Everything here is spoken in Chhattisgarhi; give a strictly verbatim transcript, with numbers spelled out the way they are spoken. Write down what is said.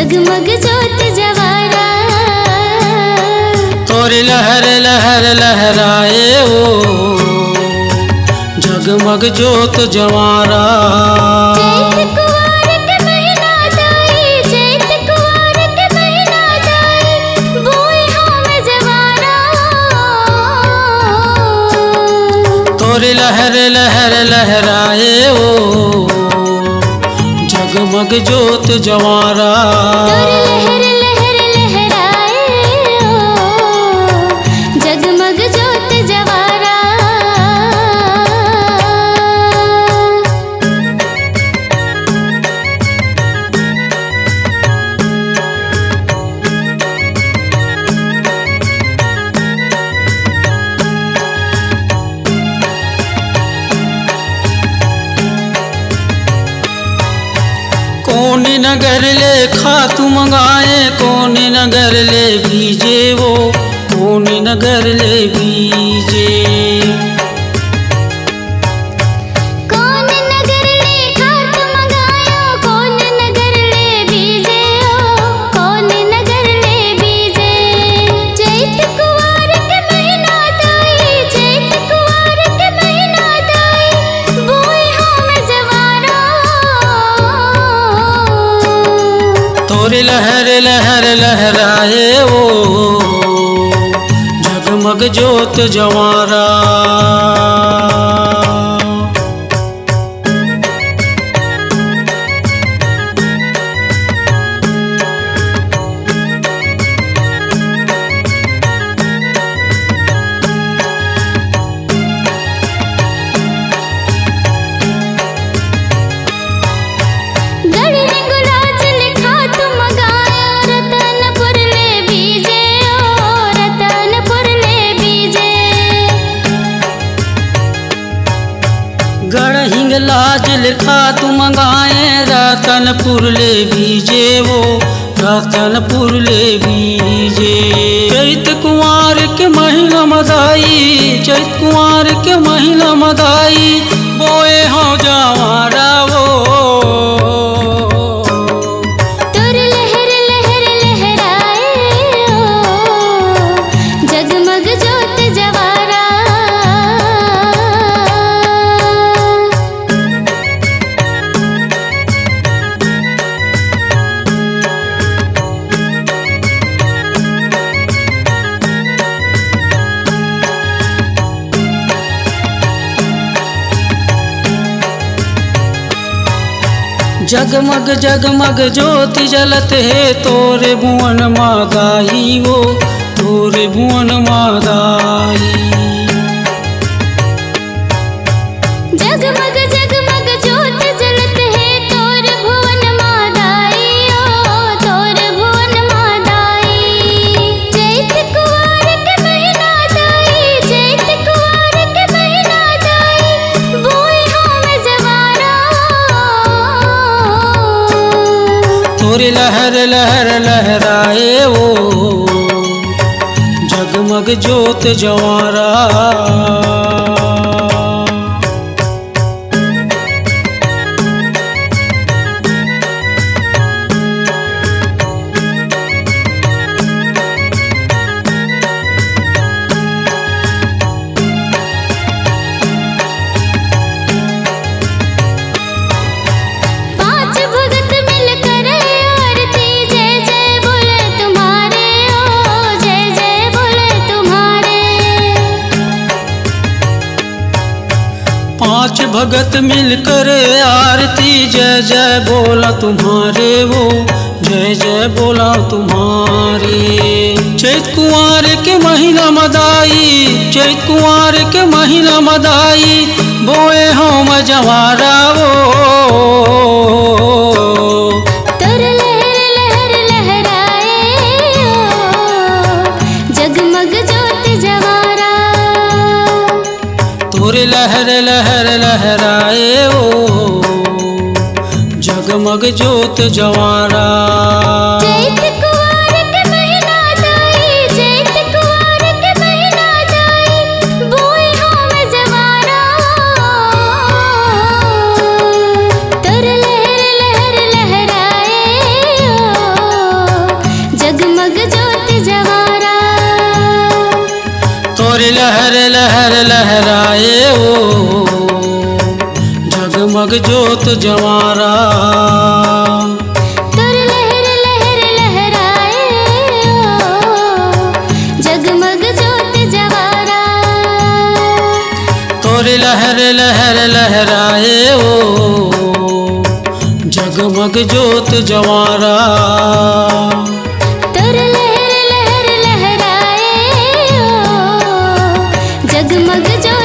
जगमग जोत जवारा। तोर लहर लहर लहराए ओ, जगमग जोत जवारा। चैत कुवार के महीना दाई, चैत कुवार के महीना दाई, बोए हम जवारा। तोर लहर लहर लहराए ओ, जगमग जोत जवारा। तोर लहर लहर लहराए ओ, जगमग जोत जवारा। कोन नगर ले खातू मंगाए, कोन नगर ले बीजे वो, कोन नगर ले बीजे। कोन नगर ले खातू मंगायो, कोन नगर ले बीजे ओ, कोन नगर ले बीजे। चैत कुवार के महीना दाई, चैत कुवार के महीना दाई, बोए हम जवारा। तोर लहर लहर लहराए ओ, जगमग जोत जवारा। गढ़ हिंगलाज ले खातू मंगायो, रतनपुर ले बीजे ओ, रतनपुर ले बीजे। गढ़ हिंगलाज ले खातू मंगाए, रतनपुर ले बीजे वो, रतनपुर ले बीजे। चैत कुवार के महीना म दाई, चैत कुवार के महीना म दाई, बोए हो जवारा वो। तोर लहर लहर लहराए ओ, जगमग जोत जवारा। जगमग जगमग ज्योति जलत हे तोरे भुवन मा दाई वो, तोरे भुवन मा दाई। जगमग जगमग ज्योत जलत हे तोर भुवन मा दाई ओ, तोर भुवन मा दाई। चैत कुवार के महीना दाई, चैत कुवार के महीना दाई, बोए हम जवारा। तोरे लहर लहर लहराए ओ, जगमग ज्योत जवारा। पांच भगत मिलकर आरती, जय जय बोले तुम्हारे ओ, जय जय बोले तुम्हारे। पांच भगत मिलकर आरती, जय जय बोला तुम्हारे वो, जय जय बोला तुम्हारे। चैत कुवार के महीना मा दाई, चैत कुवार के महीना मा दाई, बोए हम जवारा वो। तोर लहर लहर लहराए ओ, जगमग ज्योत जवारा। तोरे लहर लहर लहराए ओ, जगमग ज्योत जवारा। चैत कुवार के महीना दाई, चैत कुवार के महीना दाई, बोए हम जवारा। तोर लहर लहर लहराए ओ, लहर लहर लहराए ओ जगमग जोत जवारा। तोर लहर लहर लहराए ओ जगमग जोत जवारा। तोर लहर लहर लहराए ओ जगमग जोत जवारा। तोर लहर लहर लहराए ओ जगमग जोत